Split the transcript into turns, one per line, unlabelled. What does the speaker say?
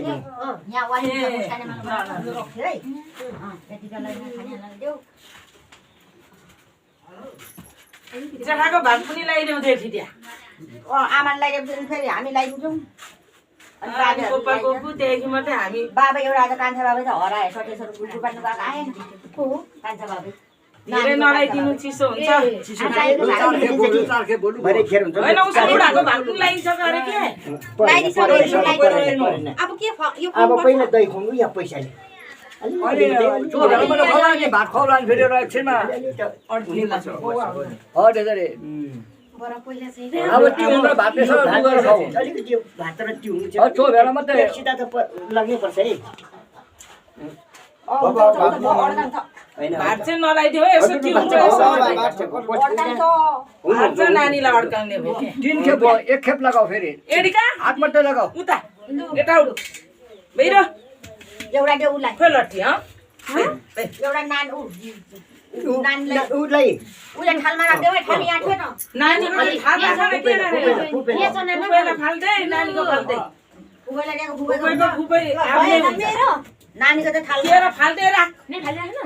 ल्याइदिउँ
यहाँ वाइन खाने मलाई राख्छु है त्यतिकै खानेलाई देऊ
जेठाको भात पनि ल्याइदेऊ देखि त्यहाँ
आमालाई ल्याइदिउँ फेरि हामी ल्याइदिन्छौँ
अनि कोपाको त्यहाँदेखि मात्रै हामी
बाबा एउटा आज कान्छा बाबा चाहिँ हरायो सटेसर गुल्टु पार्नु गएको आएन को हो कान्छा बाबा
धेरै नलाइदिनु चिसो हुन्छ
भरे खेर हुन्छ
होइन उसको बुढाको भात पनि ल्याइन्छ अरे के
अब के यो
अब पहिला दही खुवाउनु या पैसाले
भात खुवाउला फेरि एकछिनमा
बरा पहिला चाहिँ
अब तिम्रो भात
अलिकति भात र तिउनु
चो बेला मात्रै
सिधा त लाग्नै पर्छ है
भात चाहिँ नलाइदियो है यसो के हुन्छ यसो भात चाहिँ नानीलाई अड्काउने भयो के
3 खेप भयो 1 खेप लगाऊ फेरि
एडिका
हात मात्रै लगाऊ
उता यता उठ बेरो
एउटा देऊ उसलाई
खोइ लट्ठी
एउटा नान नानीलाई
उसलाई
उसलाई थालमा राख्देऊ है थाल यहाँ थियो न
नानीको थालमा छ के
के छ नानी
फुपैलाई फाल्दै नानीको फाल्दै
फुपैलाई ल्याएको
फुपैको फुपै आफूले
मेरो नानीको त थाल
लिएर फाल्दै राख
नै थाल राख्नु